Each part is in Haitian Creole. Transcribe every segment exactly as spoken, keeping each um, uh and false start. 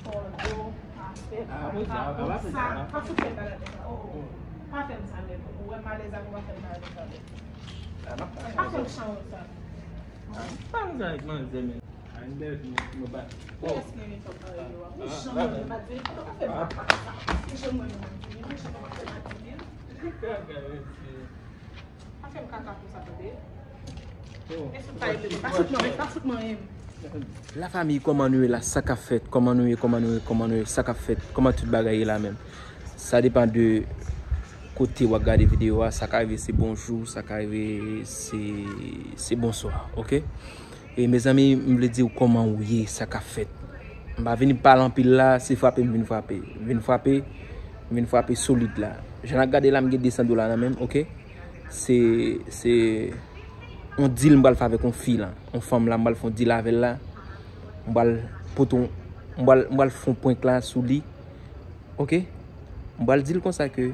Fò do, afè, Ah, bon, sa, sa, pa fè sa, sa, pa pa fè fout sa. Fè m bagay konsa. Oh, oh. Pa fè m sa, men. Ou wè m alèz ak ou, pa fè m bagay konsa, men. Ah, m ap Pa fè m chan sa. Ah, pa fè sa avèk manzè, men. Ah, une belle fille, mwen bat. Kiyès ki ret ap pale yo a? Ou Ah, jan ah, mwen ah. Mwen pa di, pa fè m pa sa. Ou jan mwen mwen di, ou jan mwen fè m pa di. Kaka, mesye. Pa fè m kaka konsa, tande. Oh. E fout pa ede m. Pa fout mwen, pa fout mwen. La fanmi, kòman nou ye la? Sa k ap fèt? Kòman nou ye? Kòman nou ye? Kòman nou ye? Sa k ap fèt? Kòman tout bagay ye la menm? Sa depann de kote w ap gade videyo a. Sa ka rive se bonjou, sa ka rive se, se bonswa, oke? E mezanmi, m vle di w kòman w ye, sa k ap fèt. M pa vini pale anpil la, se frape m vin frape. M vin frape, m vin frape solid la. Jan n ap gade la, m gen de san dola nan men m, oke? Se, se yon deal m pral fè avèk yon fi la. Yon fanm la, m pral fè yon deal avè l la. M pral pote yon, m pral, m pral fè yon prank la sou li. Oke? M pral di l konsa ke,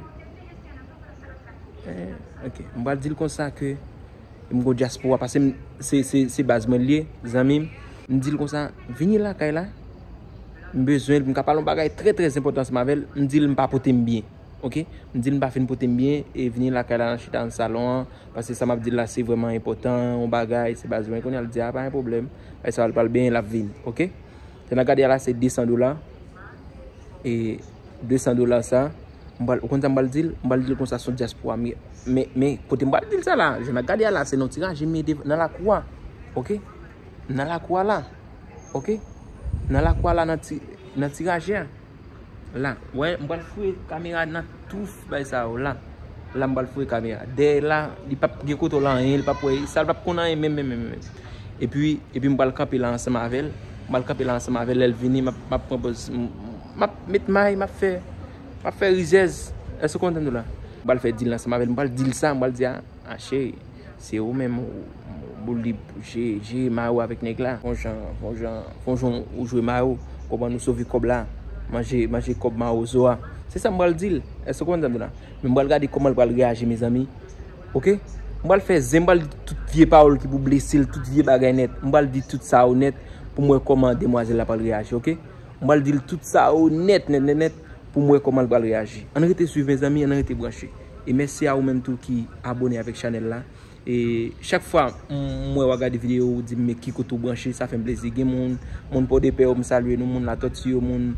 eh, oke. M pral di l konsa ke m gon dyaspora, paske m, se, se, se baz mwen l ye, zanmi m. M di l konsa, vini lakay la. M bezwen l, m ka pale yon bagay trè, trè enpòtan ansanm avè l. M di l m pa pote m byen. Oke? M di l m pa fin pote m byen, e vini lakay la nan chita nan salon an, paske sa m ap di l la se vrèman enpòtan, yon bagay, se baz mwen kounye a l di a pa gen pwoblèm. Ay sa l pral benyen, l ap vini, oke? Jan n ap gade a la se de san dola. E de san dola sa, m pral, ou konn sa m pral di l? M pral di l konsa se yon dyaspora m ye. Men, men, kote m pral di l sa la, jan n ap gade a la, se nan ti raje m ye nan lakou a. Oke? Nan lakou a la. Oke? Nan lakou a la, nan ti, nan ti raje a. La, wè, m pral foure kamera nan touf bay sa yo la. La, m pral foure kamera. Dèyè la, li p ap gen kote w la anyen, li p ap wè, sa l p ap konn anyen menm, menm, menm, menm. Epi, epi m pral kanpe la ansanm avè l. M pral kanpe la ansanm avè l, lè l vini, m ap, m ap pran pòz, m, m ap met may, m ap fè, m ap fè rizèz. Èske w konprann la? M pral fè deal ansanm avè l, m pral di l sa, m pral di a, a cheri, se ou menm, ou, ou lib, jere, jere may ou avèk nèg la. Fon jan, fon jan, fon jan ou jwe may ou, kòman nou sove kòb la, manje, manje kòb mawozo a. Se sa m pral di l. Èske w konprann sa m di w la? Men m pral gade kòman l pral reyaji, mezanmi. Oke? M pral fè zen, m pral di tout vye pawòl ki pou blese l, tout vye bagay nèt. M pral di tout sa yo nèt pou m wè kòman demwazèl la pral reyaji, oke? M pral di l tout sa yo nèt, nèt, nèt, nèt, pou m wè kòman l pral reyaji. Ann rete swiv, mezanmi, ann rete branche. E mèsi a ou menm tou ki abòne avèk chanèl la. E chak fwa m, m wè w ap gade videyo, ou di m, men ki kote w branche, sa fè m plezi. Gen moun, moun Pòdepè yo, m salye nou, moun Latòti yo, moun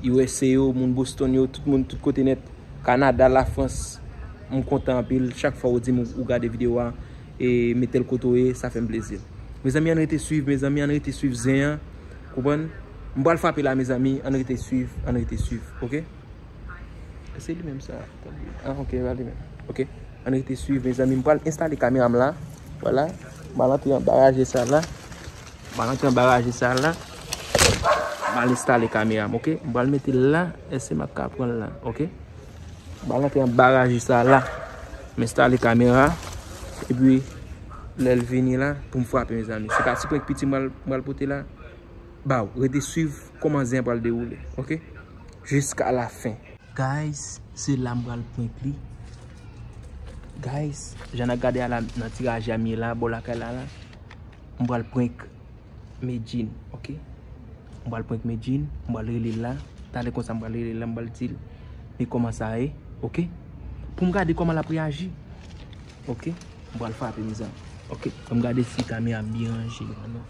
U S A yo, moun Boston yo, tout moun, tout kote nèt. Kanada, Lafrans, m kontan anpil. Chak fwa ou di m ou, ou gade videyo a, e mete l kote w ye, sa fè m plezi. Mezanmi, ann rete swiv, mezanmi, ann rete swiv zen an. Konprann? M pral frape la, mezanmi, ann rete swiv, ann rete swiv, oke? Se li menm sa. Ah, oke, pa li menm. Oke. Ann rete swiv, mezanmi. M pral enstale kamera m la. Vwala. M pral antre anba raje sa la. M pral antre anba raje sa la. M pral enstale kamera m, oke? M pral mete l la. Èske m ap ka pran l la? Oke? M pral antre anba raje sa la. M enstale kamera. Epi, lè l vini la, pou m frape, mezanmi. Se pa ti prank piti m pral, m pral pote la. Ba w, rete swiv kòman zen an pral dewoule, oke? Jiska la fen. Guys, se la m pral prank li. Guys, jan n ap gade a la nan ti raje a m ye la, bò lakay la la. M pral prank Medjine, oke? M pral prank Medjine, m pral rele l la. Talè konsa m pral rele l la, m pral di l men kòman sa ye, oke? Pou m gade kòman l ap reyaji. Oke? M pral frape, mezanmi. Oke, ban m gade si kamera m byen ranje la, non.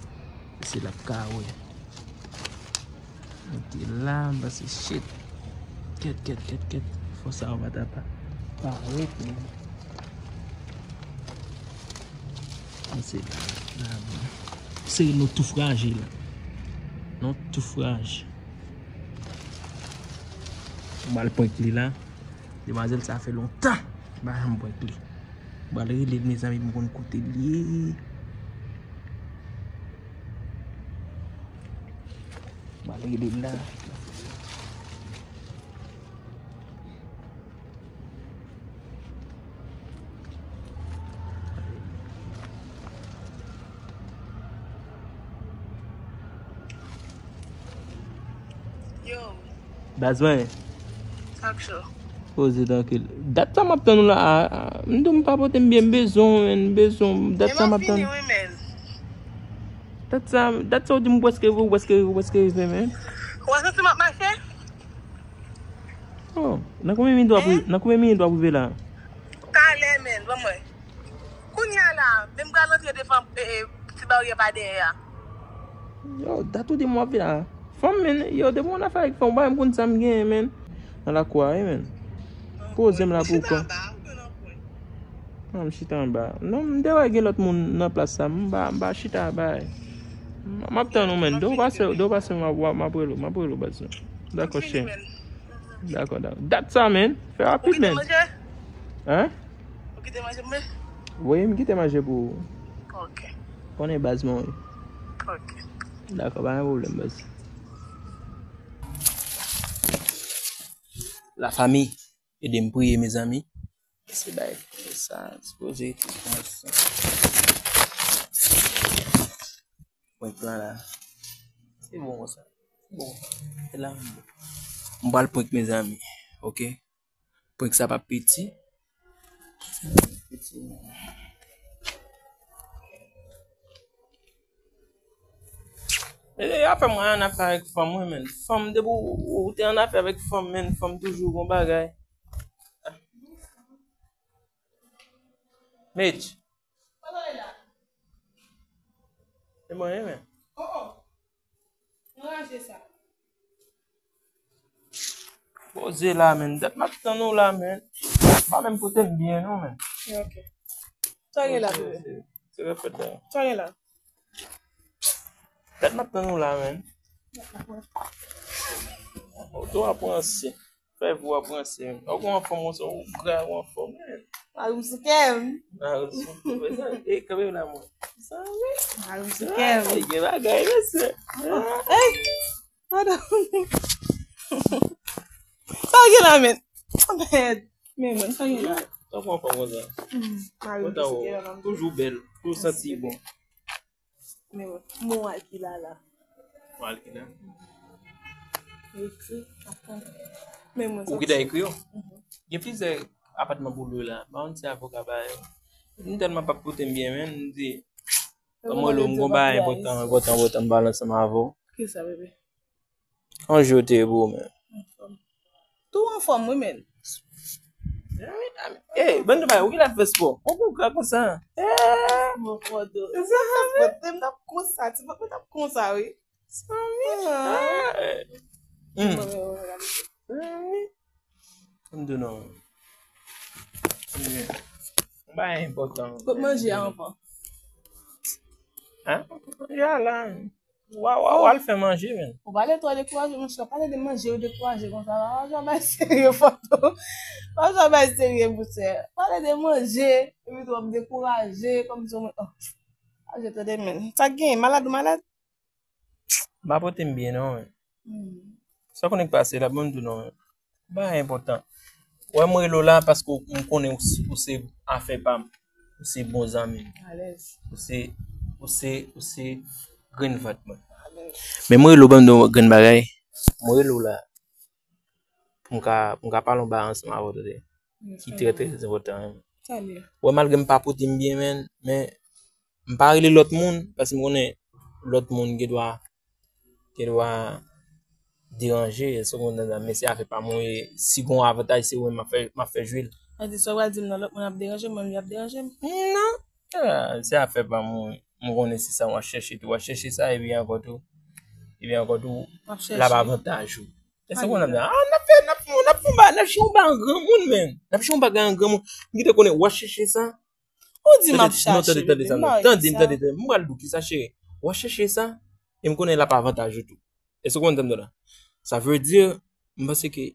Se l ap ka wè. Mete la, m pase shit. Kèt, kèt, kèt, kèt. Fò sa yo pa ta pa parèt, men. Mwen se la, la, mwen. Se nou touf raje la. Nou touf raje. M al prank li la. Demwazèl sa fè lontan. M pa janm prank li. M al rele l, mezanmi, pou m konn kote l ye. M al rele l la. Yo. Baz mwen. Sa k cho? Poze trankil. Dat sa m ap tann ou la a, a, m di w m pa pote m byen, m bezwen w, men, m bezwen w. Dat sa m ap tann. Dat sa, dat sa w di m ou prèske rive, ou prèske rive, ou prèske rive, men. Ou pa santi M ap mache. Oh, nan konbyen minit w ap ri- nan konbyen minit w ap rive la? Talè, men, ban mwen. Kounye a la, men m pral rantre devan e, e, ti baryè pa dèyè a. Yo, dat ou di m w ap vin la. Fanm, men, yo, depi w nan afè avèk fanm, w pa menm konn sa m genyen, men. Nan lakou a, wi, men. Poze m la pou ou. Non, m chita anba. Non, m te wè gen lòt moun nan plas sa. M pa, m pa chita bay. M ap tann ou, men. Depi w pase, depi w pase, m ap, m ap rele w, m ap rele w, baz. Dakò, chè. Dakò, dakò. Dat sa, men. Fè rapid, men. Hein? Ou kite manje pou mwen? Wi, m kite manje pou ou. Ok. Konnen baz mwen, wi. Ok. Dakò, pa gen pwoblèm, baz. Lafanmi, ede m priye, mezanmi. Se bay sa, sipoze tou konsa. Prank lan la. Se bon konsa. Bon. Se la m bon. M pral prank, mezanmi. Ok? Prank sa pa piti. Sa pa piti, non. E, e, afè mwen an afè avèk fanm, wi, men. Fanm, depi ou, ou te an afè avèk fanm, men, fanm toujou gon bagay. Mitch. E mwen, men. Nan raje sa. Poze la, men. Dat m ap tann ou la, men. Pa menm pote m byen, non, men. Ok. Sa gen la, bebe? Se repèt la. Sa gen la? Dat m ap tann ou la, men. Ou tou ap ranse. Fè vou ap ranse, men. Ou gon anfòm, ou gra, ou anfòm, men. Mari m sou kè m. Mari m sou kè m. E, kanpe la, mwen. Sa, wi. Mari m sou kè m. Ay, gen bagay, mesye. Hey! Pardon. Sa gen la, men. Mèd. Men mwen, sa gen la. Sa pran fòm konsa. Mari m sou kè m. Toujou bèl. Toujou santi bon. Men mwen, mwen al ki la la. Ou al ki la? Ekri, atann. Men mwen. Ou ki ta ekri yo? Mhm. Gen plizyè apatman pou lwe la. Ba yon ti avoka ba yo. M tèlman p ap pote m byen, men, m di, kòman w rele w, m gon bagay enpòtan, enpòtan, enpòtan, m pale ansanm avè w. Kisa, bebe? An jou te bo, men. Anfòm. Tou anfòm, wi, men. Eh, bann nou bay, ou ki la fè spò? Ou pou gra konsa? Eh. Bon, foto. Sa fè spò, te m t ap konsa, ti mwen t ap konsa, wi. Sanmi. Ah. Hmm. Mwen, mwen, mwen, mwen. Sanmi. Konn di non. Mwen bay enpòtan. Kot manje a anvan? Hein? Manje a la. Wa, wa, wa, al fè manje, men. Ou pale twò dekouraje, monchè. Pale de manje, ou dekouraje konsa. Pa janm bay serye, foto. Pa janm bay serye, monchè. Pale de manje, epi tou w ap dekouraje, kòmsi w, oh. Aje tande, men. Sa k genyen? Malad ou malad? M pa pote m byen, non, men. Hmm. Sa w konnen k pase la, ban m di w non, men. Bagay enpòtan. Wè, mwen rele w la paske w, m konnen w, s- ou se afè pa m. Ou se bon zanmi m. Alèz. Ou se, ou se, ou se grenn vant mwen. Alèz. Men mwen rele w ban m di w grenn bagay. Mwen rele w la pou m ka, pou m ka pale yon bagay ansanm avè w, tande. Ki trè, trè enpòtan, wi. Sa l ye? Wè, malgre m pa pote m byen, men, men m pa rele lòt moun, paske m konnen lòt moun gen dwa, gen dwa deranje, èske w konprann sa? Men se afè pa mwen, e si gon avantaj, se ou menm m ap fè, m ap fè jwi l. Sa di sa w pral di m nan lòt moun ap deranje m, mwen li ap deranje m? Non. Ah, se afè pa mwen, m konnen se sa w ap chèche tou, w ap chèche sa, epi ankò tou, epi ankò tou, l ap avantaj ou. Èske w konprann sa? Ah, n ap fè, n ap fè, n ap fè yon bagay, n ap fè yon bagay an granmoun, men. N ap fè yon bagay an granmoun. M kite konnen, w ap chèche sa. Ou di m ap chache, bebe, m pa wè sa. Tande m, tande m, tande m. M pral di w kisa, cheri. W ap chèche sa, e m konnen l ap avantaj ou tou. Èske w konprann sa m di w la? Sa vle di, m panse ke,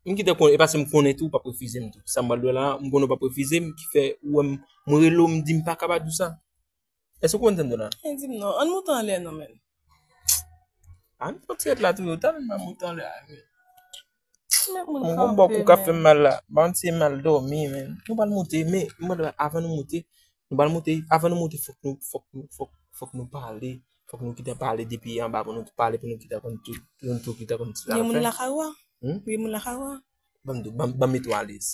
m kite konnen, e paske m konnen tou, w p ap refize m tou. Sa m pral di w la, m konnen w p ap refize m, ki fè ou wè m, mwen rele w, m di m pa ka pa di w sa. Èske w konprann sa m di w la? Di m non, ann moute anlè non, men. Ann fè ti rèt la tou, yo, tande m ap moute anlè a, men. Mwen gon bòk ou ka fè m mal la. Ba m ti mal dòmi, men. Nou pral moute, men, mwen, avan nou moute, nou pral moute, avan nou moute, fòk nou, fòk nou, fòk, fòk nou pale. Fòk nou kite pale depi anba pou nou pale, pou nou kite konn tout, pou nou tout kite konn tout. Gen moun lakay ou a? Hmm? Gen moun lakay ou a? Ban m di w, ban m, ban m mete w alèz.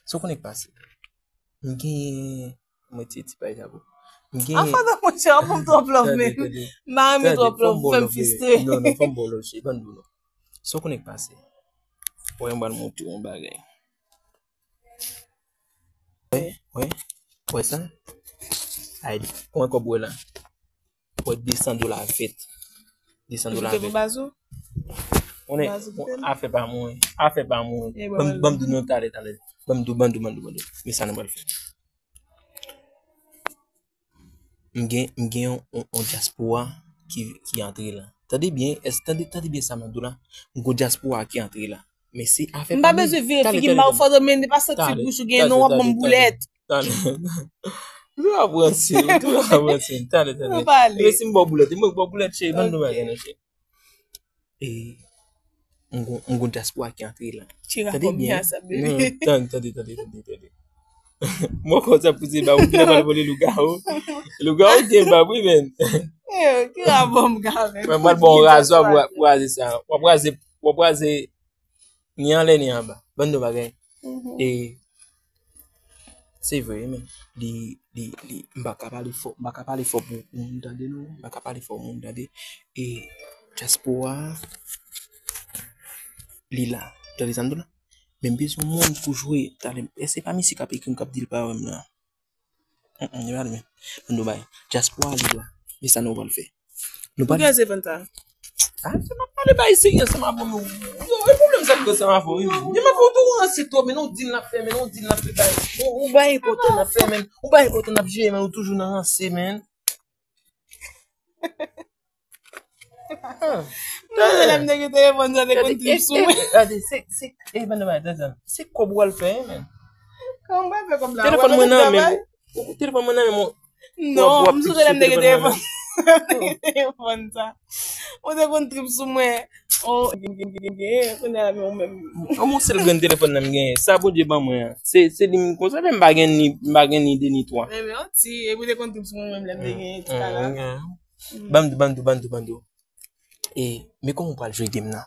Sa w konnen k pase? M gen, mwen ti, ti pay sa pou. M gen. Afa nan mwen, chè, w ap ban m twòp love, men. M pa renmen twòp love, fè m fristre. Non, non, fò m ba w love, cheri, ban m di w non. Sa w konnen k pase? Wè, m pral montre w yon bagay. Wè, wè, wè sa? Ay, konbyen kòb ou wè la? Wè, de san dola vèt. De san dola vèt. Ou te pou baz ou? Konnen, afè pa mwen, afè pa mwen. Ban m, ban m di w talè, talè. Ban m di w, ban m di w, ban m di w, ban m di w. Men sa nou pral fè. M gen, m gen yon, yon, yon dyaspora ki, ki antre la. Tande byen, èske, tande, tande byen sa m ap di w la. M gen yon dyaspora ki antre la. Men se afè pa mwen. M pa bezwen vire figi m ba ou fòdo, men depa santi bouch ou gen non, w ap ban m boulèt. Talè. Ou toujou ap ranse, ou toujou ap ranse. Talè, talè. Men si m ba w boulèt, e mwen ki ba w boulèt, cheri, ban m di w bagay non, cheri. E, m gon, m gon dyaspora ki antre la. Tande byen. Non, tande, tande, tande, tande, tande. Mwen konn sa pou se ba ou ki pral vole lougawou. Lougawou gen bab wi, men. Ki rabò m ka fè? Mwen pral ba w razwa pou, pou raze sa. W ap raze, w ap raze ni anlè ni anba. Ban nou bagay. E, se vre, men. Li, li, li, m pa ka pale fò, m pa ka pale fò pou, pou moun tande, non. M pa ka pale fò pou moun tande. E, dyaspora, li la. Tande sa m di w la? Men m bezwen moun pou jwe. Talè, e se pa misye k ap ekri m, k ap di l pa wè m la. Mm, mm, li pa li menm. Ban nou bay. Dyaspora li la. Men sa nou pral fè. Nou pral. Pou ki rezon sa? Ah, se pa pale bay serye ansanm avè w. Yo, e pwoblèm sa k gen ansanm avè w, wi, men. Gen m avè w tou ranse twòp, men ou di n ap fè, men ou di n ap fè bay. Ou, ou bay enpòtan n ap fè, men. Ou bay enpòtan n ap jere, men ou toujou nan ranse, men. Ah. Mwen, lè m te gen telefòn sa, te konn trip sou mwen. Gade, se, se, e, ban nou bay, tande sa. Se kòb ou al fè, men. Kòman m pral fè kòb la? Telefòn mwen nan men m. Telefòn mwen nan men m. Non, m sonje lè m te gen telefòn. Telefòn sa. Ou te konn trip sou mwen. Oh, kounye a la, men ou menm. An, yon sèl grenn telefòn nan m genyen. Sa Bondye ban mwen an. Se, se li m konsève, m pa gen ni, m pa gen ni de ni twa. Men, men, yon ti, epi ou te konn trip sou mwen menm lè m te gen ti kala. Ban m di w, ban m di w, ban m di w, ban m di w. E, men kòman w pral jwe game nan?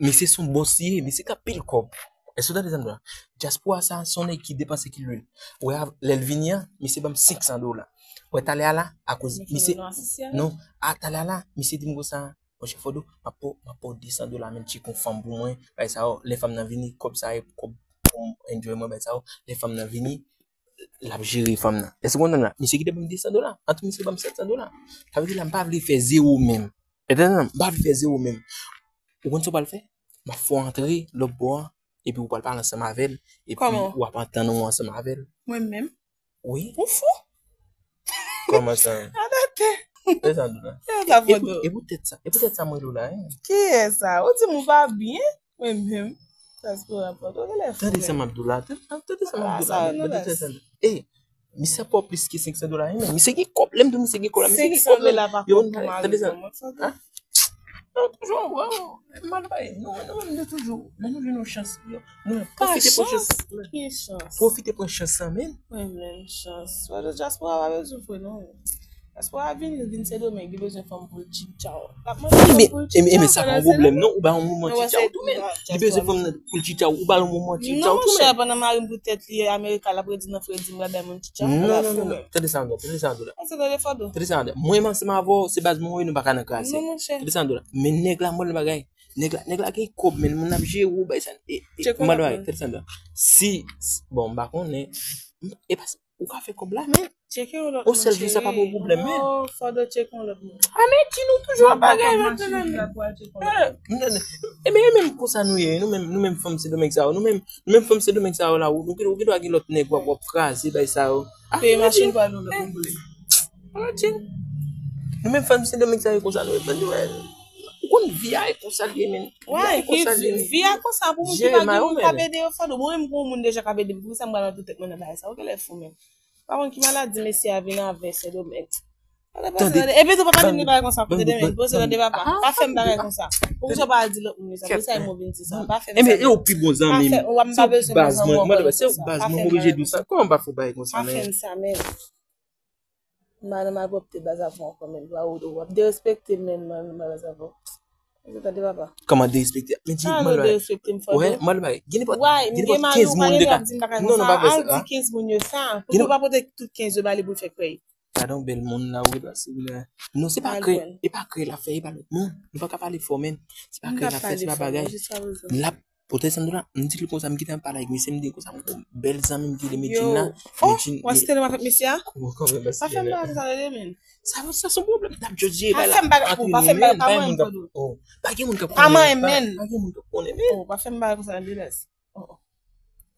Misye se yon bòs li ye, misye gen anpil kòb. Èske w tande sa m di w la? Dyaspora sa, se yon nèg ki depanse ki lwil. Ou wè, lè l vini an, misye ban m senk san dola. Ou wè, talè a la, akoz misye, non, a, talè a la, misye di m konsa, monchè Fòdo, m ap ba w, m ap ba w de san dola, men tcheke yon fanm pou mwen, bagay sa yo, lè fanm nan vini, kòb sa e kòb pou m enjoy mwen, bagay sa yo, lè fanm nan vini, l ap jere fanm nan. Èske w konprann la? Misye kite ban m de san dola. Antre misye ban m sèt san dola. Sa vle di la, m pa vle fè zewo menm. Entèndan, m pa vle fè zewo menm. Ou konn sa w pral fè? M ap fè w antre lòt bò an, epi ou pral pale ansanm avè l, epi w ap antann ou ansanm avè l. Mwen menm? Wi. Ou fou? Kòman sa? Adatè. E sa m di w la. E sa, e pou, e poutèt sa, e poutèt sa mwen rele w la, hein. Kiyès sa? Ou di m ou pa byen? Mwen menm. Sa se pou rapò. Ou genlè fou menm. Tande sa m ap di w la. Tande, tande sa m ap di w la. Tande sa m ap di w la. E, misye ap ba w plis ke senk san dola, hein, men. Misye gen kòb, lè m di w misye gen kòb la, misye gen kòb, men. Senk san dola pa kòb pou mari m non, mwen fè. Non, toujou, wè, wè, m al bay. Nou, nou menm, nou toujou, lè nou jwenn yon chans, nou pwofite pran chans. Ki chans? Pwofite pran chans lan, men. Mwen menm chans. Wè, dyaspora pa bezwen fè non. Dyaspora vini, vin Sendomeng, li bezwen fanm pou l tchitchaw. L ap mande fanm pou l tchitchaw. Ebyen, ebyen, sa pa yon pwoblèm, non. Ou bay yon moman tchitchaw tou, men. Li bezwen fanm nan pou l tchitchaw. Ou bay yon moman tchitchaw tou, men. Non, monchè, pandan mari m pou tèt li Amerika, l ap redi nan fredi m, l ap bay moun tchitchaw. Non, non, non, non. Tande sa m di w, tande sa m di w la. Tande sa m di w la. Mwen menm ansanm avè w, se baz mwen, nou pa ka nan kraze. Non, monchè. Tande sa m di w la. Men nèg la, mwen, bagay. Nèg la, nèg la gen kòb, men moun ap jere ou, bay sa. E, e, mwen, bagay, tande sa m di w la. Si, si, bon, m pa konnen. E pa, ou ka fè kòb la, men. Tcheke yon lòt moun, cheri. Yon sèl jou, sa pa pou pwoblèm, men. Non, Fòdo, tcheke yon lòt moun. A, men, di nou toujou ap bagay, men. Ebyen, e menm konsa nou ye, nou menm, nou menm fanm Sendomeng sa yo, nou menm, nou menm fanm Sendomeng sa yo la, ou, ou gen dwa gen lòt nèg w ap, w ap kraze, bay sa yo. Peye machin pou al nan lòt moun boule. Ala Jane. Nou menm fanm Sendomeng sa yo konsa, nou menm, ou konn vi a e konsa l ye, men. Vi a e konsa l ye, men. Vi a konsa, pou moun ki pa gen moun k ap ede yo, Fòdo. Mwen menm, pou yon moun deja k ap ede m, poukisa m pral antre tèt mwen nan bagay sa? Ou genlè fou menm. Pa konn ki maladi mesye a vin avè Sendomeng. Tande, tande. Epi tou, papa, tande bagay konsa, kote demen, poze tande papa. Pa fè m bagay konsa. Poukisa w pa al di lòt moun yo sa? Poukisa e mwen vin di sa? Pa fè m sa. Ebyen, e ou pi bon zanmi m. Se ou baz mwen, mwen, se ou baz mwen, m oblije di w sa. Kòman m pa fè w bagay konsa, men? Pa fè m sa, men. M pa nan malpwòpte baz avè w ankò, men. W ap derespekte m, men, m pa baz avè w. Ou tande, papa? Kòman derespekte? Men di, mwen, derespekte m, Fòdo. Wè, mwen, gen nenpòt, gen nenpòt kenz moun de ka. Non, non, pa fè sa. Al di kenz moun yo sa. Pou yo pa pote tout kenz yo ba li pou l fè krèy. Gade yon bèl moun la, ou replase wi la. Non, se pa krè, e pa krè l ap fè, e pa lòt moun. Nou pa ka pale fò, men. Se pa krè l ap fè, se pa bagay. L ap pote san dola, m di l konsa, m gentan pale ak mesye, m di konsa, m gon bèl zanmi m ki rele Medjine la. Medjine, w ap site non avèk mesye a? Kòman, kòman, mesye? Pa fè m bagay konsa, tande, men. Sa, sa se yon pwoblèm, n ap jere bay la. Pa fè m bagay, pa fè m bagay, pa manyen m, Fodou. Pa gen moun k ap konnen. Pa manyen m, men. Pa gen moun k ap konnen, men. Pa fè m bagay konsa, Lilès.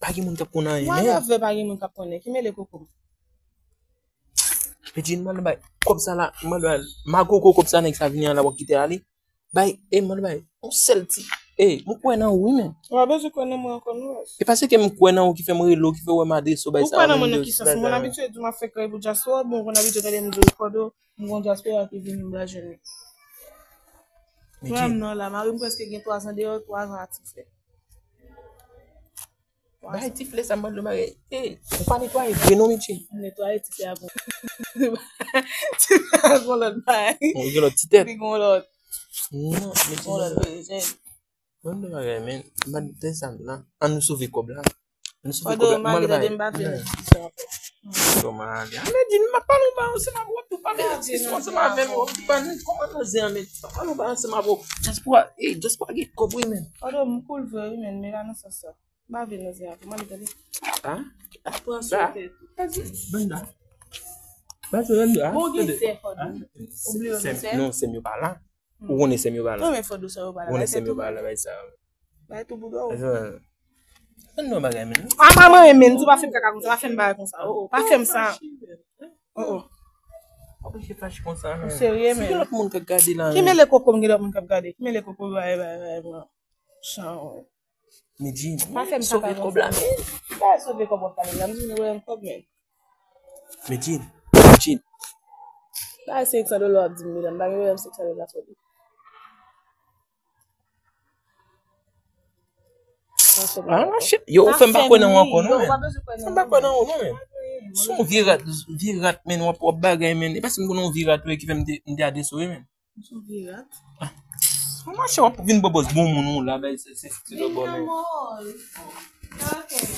Pa gen moun k ap konnen anyen, men. Whatever, pa gen moun k ap konnen. Ki mele koko m? Medjine, mande bay kòb sa la, mande bay, ma koko kòb sa nèg sa vini an la, w ap kite ale. Bay, e mande bay, yon sèl ti, e, m kwè nan ou, wi, men. W ap bezwen kwè nan mwen ankò, non, baz. E paske m kwè nan ou ki fè m rele w, ki fè w wè m adrese w, bay sa. Ou kwè nan mwen nan ki sans? Mwen abitye di w m ap fè kòb pou dyaspora, bon, mwen abitye tande m di w, Fodou, m gon dyaspora ki vini m ba jwenn li. Frè m nan la, mari m prèske gen twa zan deyò, twa zan a Tiflè. Bay Tiflè sa, m pral di w bagay. E, ou pa netwaye vre non, Medjine. M netwaye Tiflè a bon. Tiflè a gon lòt bagay. Bon, gen lòt ti tèt. Li gon lòt. Non, Medjine. Gon lòt bagay, men. M pa t sa la. Ann nou sove kòb la. Ann nou sove kòb la. Mwen bay. Kòman ale? A, Medjine, m ap pale yon bagay ansanm avè w, w ap tou pale nan diskisyon ansanm avè m, w ap tou pale kòman nan zen an, men m ap pale yon bagay ansanm avè w. Dyaspora, e, dyaspora gen kòb wi, men. Fodou, m cool vre wi, men, men pa nan sans sa. M pa vle nan zen an, kòman ale, tande? A? Pran sou tèt ou. Banda. Banda, banda. Bon, gen sè, Fodou. Ou bliye w gen sè? Non, sè m yo pa la. Ou konnen sè m yo pa la. Non, men Fodou, sè yo pa la. Ou konnen sè m yo pa la, bay sa. Bay tou boudon. Bay sa. Ann nan bagay, men. A, pa manyen, men. Di w pa fè m kaka konsa, pa fè m bagay konsa. O, o, pa fè m sa. O, o. Ou pa oblije fache konsa, men. Ou serye, men. Si gen lòt moun k ap gade la, men. Ki mele koko m, gen lòt moun k ap gade? Ki mele koko, bay, bay, bay, bay. Chan, wi. Medjine, pa fè m sove kaka kòb la, men. Pa sove kòb w ap pale la, m di nou wè yon kòb, men. Medjine, Medjine. Bay senk san dola w ap di m, medam, pa gen pwoblèm, senk san dola, Fodou. Ah, mache. Yo, ou fè m pa kwè nan ou ankò, non, men. Fè m pa kwè nan ou, non, men. Se yon vye rat, vye rat, men, w ap, w ap bagay, men. E paske m konnen yon vye rat, wi, ki fè m te, m te adrese w, men. M se yon vye rat. Ou mache, w ap vin bòbòz bon moun, ou la, bay, se, se, se lòbò, men.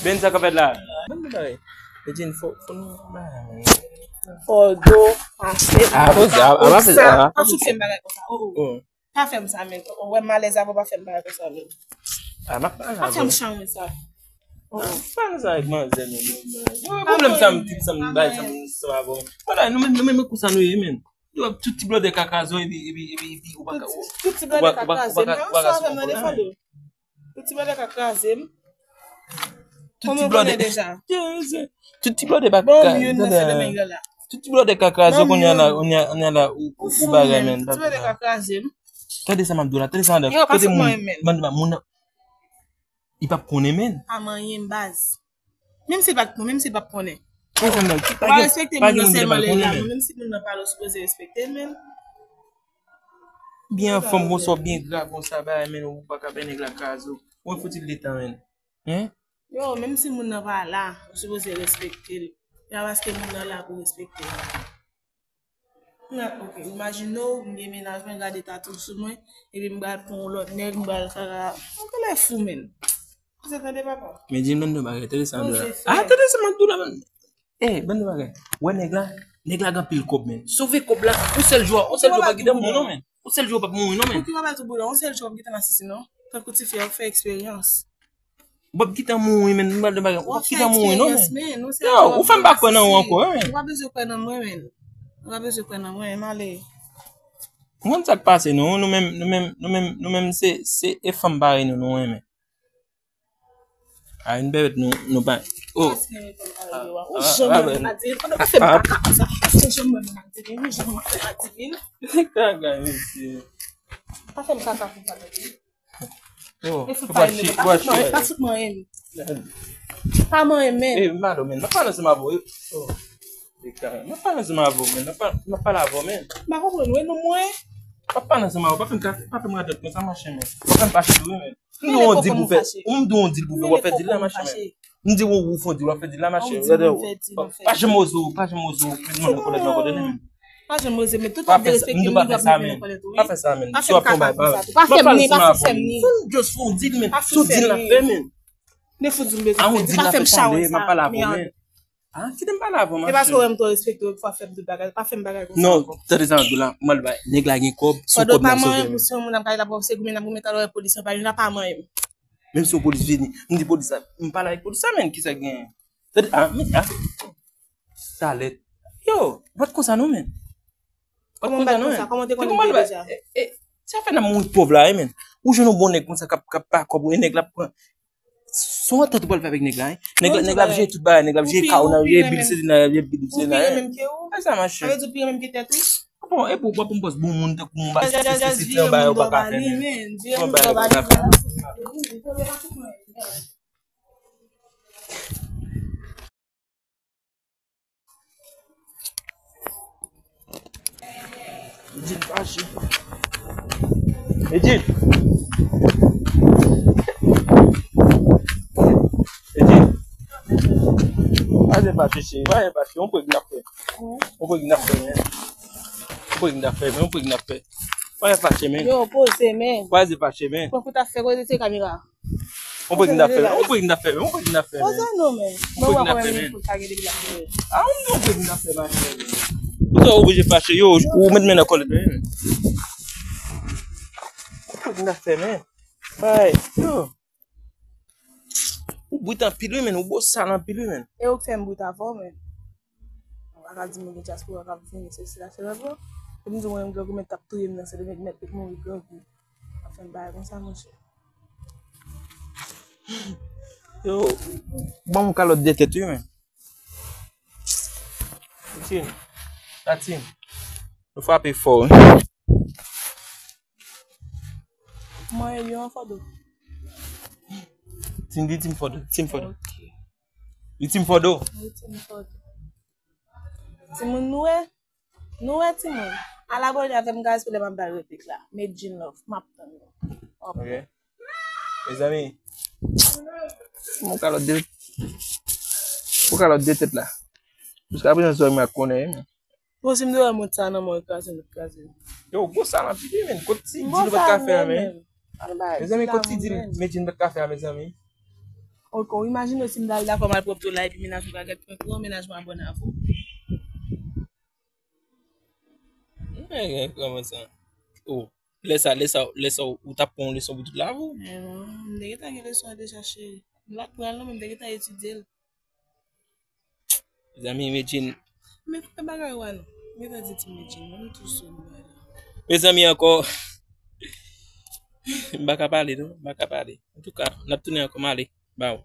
Ben, sa k ap fèt la? Ban m bagay. Medjine, fò, fò nou, bagay, men. Fodou, pa fè m bagay konsa. Pa fè m bagay konsa. O, o. Pa fè m sa, men. Ou wè m alèz avè w, pa fè m bagay konsa, men. Ah, m ap pale avè w. Pa fè m chan sa. Pa fè m sa avèk manzè, men. Yo, pwoblèm sa m, tip sa m bay, sa m, sa m avè w. Wala, nou menm, nou menm, konsa nou ye, men. Yo, tout ti blòdè kaka zo, epi, epi, epi, epi, ou pa ka, tout ti blòdè ka kraze m. Tout ti blòdè ka kraze m. Tout ti blòdè. Tout ti blòdè pa ka. Bon, youn nan Sendomeng la. Tout ti blòdè ka kraze, kounye a la, kounye a la, ou, ou bagay, men. Tout ti blòdè ka kraze m. Tande sa m ap di w la, tande sa m ap di w la. Kote moun, moun, moun, li p ap konnen, men. Pa manyen, baz. Menm si l pa t konnen, menm si l p ap konnen. Ou pa respekte moun nan sèlman lè l la, menm si moun nan pa la, ou sipoze respekte l, men. Byen anfòm konsa, w byen gra konsa, bagay, men ou pa ka bay nèg la kraze w. Ou fouti l detan, men. Hein? Yo, menm si moun nan pa la, ou sipoze respekte l. Se pa paske moun nan la pou w respekte l. Nan, ok, imajine w, m gen mennaj mwen, gade tatouj sou mwen, epi m pral pran yon lòt nèg, m pral kaka. Mwen genlè fou, menn. Ou se tande, papa? Men di m bann bagay, tande sa m di w la. Ah, tande sa m ap di w la, menn. Eh, bann bagay. Wè nèg la, nèg la gen anpil kòb, menn. Sove kòb la, yon sèl jou, yon sèl jou pa kite mouri non, menn. Yon sèl jou pa mouri non, menn. Pouki w pa tou boulon, yon sèl jou w ap kite nan sisi non. Tankou ti fi a, w fè eksperyans. W ap kite mouri, menn, nou pral de bagay. W ap kite mouri non, menn. Yo, ou fè m pa kwè nan ou ankò, menn. Ou pa bezwen kwè nan mwen, menn. Ou pa bezwen kwè nan mwen, m ale. Ou konn sa k pase nou, nou menm, nou menm, nou menm, nou menm se, se e fanm parèy nou, nou renmen. A yon bèbèt nou, nou pa. Oh. Ou janm wè m ak Divine, ou pa fè m kaka konsa. Ou janm wè m ak Divine, ou janm wè m ak Divine. Kaka, mesye. Pa fè m kaka konsa, mesye. Oh, e fout pa eme, pa fout manyen, pa fout manyen. Pa manyen, men. Eh, malo, men. Nan pale ansanm avè w. Oh. M ap pale ansanm avè w, men. M ap pale avè w, men. M pa konprann, wi, non, mwen. M ap pale ansanm avè w. Pa fè m ka, pa fè m radòt, men sa mache, men. Pa fè m fache tou, men. M di w yon dil pou fè. M di w yon dil pou fè. W ap fè dil la, mache, men. M di w, ou fè dil, w ap fè dil la, mache. Pa janm oze, pa janm oze. Pa janm oze, men tout ap derespekte m, li ap mete nan kòlèt ou, wi. Pa fè sa, men. Si w ap fè yon bagay, pa fè m ni, pa fout fè m ni. Just fè yon dil, men. Se yon dil n ap fè, men. Ne fout di m bezwen fè dil, pa fè m chawony sa. M ap pale avè w, men. Ah, kite m pale avè w, ma cheri. Se paske w wè m twò respekte w, fò w fè m tout bagay. Pa fè m bagay konsa ankò. Non, tande sa m ap di w la, m al bay. Nèg la gen kòb, se yon kòb l ap sove. Pandan w pa manyen pou se yon moun ap kay la pou se goumen nan pou mete w pòlis, anba li la pa manyen m. Menm si yon polis vini, m di polis la, m pale avèk polis la, men, kisa k genyen? Tande, ah, men, ah. Talè. Yo, w pa t konsa non, men. W pa t konsa non, men. Kòman w te konnen m te deja? E, e, sa fè n ap mouri pòv la, wi, men. Ou jwenn yon bon nèg konsa k ap, k ap pa kòb ou, e nèg la pran. Se yon antant ou pral fè avèk nèg la, wi. Nèg la, nèg la ap jere tout bagay, nèg la ap jere kay ou nan, jere bil sezi nan, jere bil sezi nan. Ou pi renmen m ke ou? Sa mache. Sa vle di ou pi renmen m ke tèt ou? Bon, e pou, pou, pou m pòs bon moun tankou m ba, se, se, se, se, se, anba yo pa ka fè, men. Bon, bagay yo pa ka fè. Medjine fache. Medjine. Medjine. Pa jen fache, cheri. Pa jen fache. On pwèg n ap fè. On pwèg n ap fè, men. On pwèg n ap fè, men. On pwèg n ap fè. Pa jen fache, men. Yo, poze, men. Pa jen fache, men. Pran kout ap fè koze se kamera. On pwèg n ap fè, on pwèg n ap fè, on pwèg n ap fè, men. Poze non, men. On pwèg n ap fè, men. Ah, on pwèg n ap fè, ma chère. Poukisa ou oblije fache? Yo, ou met men nan kòlèt, men. On pwèg n ap fè, men. Ay, yo. Ou brit anpil, wi, men. Ou bosal anpil, wi, men. E ou k fè m brit avè w, men. Ou pa ka di m gen dyaspora k ap vini, se sila, se la, bon. Pou m di w, mwen, menm grangou mèt t ap touye m nan, se de mèt, mèt, mèt mouri grangou. Ap fè m bagay konsa, monchè. Yo, ban m yon kalòt de tèt, wi, men. Tine, Tatine, nou frape fò, wi. Mwen, yo, an fò do. Tine, di Tine fò do, Tine fò do. Ok. Li Team Fòdo. Li Team Fòdo. Timoun nou wè? Nou wè timoun. Ala bonè avè m, guys, pou lè m ap bay replik la. Medjine love, m ap tann nou. Ok. Mezanmi. Mwen kalòt de, mwen kalòt de tèt la. Jiska prezan zòrèy mwen ak konnen. Bon, si m te wè mont sa nan mwen, kraze m, kraze m. Yo, gwo sa nan figi, men. Kot ti dil ou pa ka fè a, men? Mezanmi, kot ti dil Medjine pa ka fè a, mezanmi? Ok, ou imajine si m ta al dakò malpwòpte w la, epi mennaj ou ka gèt prank ou, mennaj mwen abòne avè w. Men, kòman sa? Oh, lè sa, lè sa, lè sa, ou t ap pran yon leson pou tout lavi w? Eh non, m te gentan gen leson an deja, cheri. M pa t pran l non, men m te gentan etidye l. Mezanmi, Medjine. Men fè bagay ou a non. M gentan di ti Medjine, non, m tou sou bagay la. Mezanmi ankò. M pa ka pale non, m pa ka pale. Antouka, n ap tounen ankò, m ale. Baww.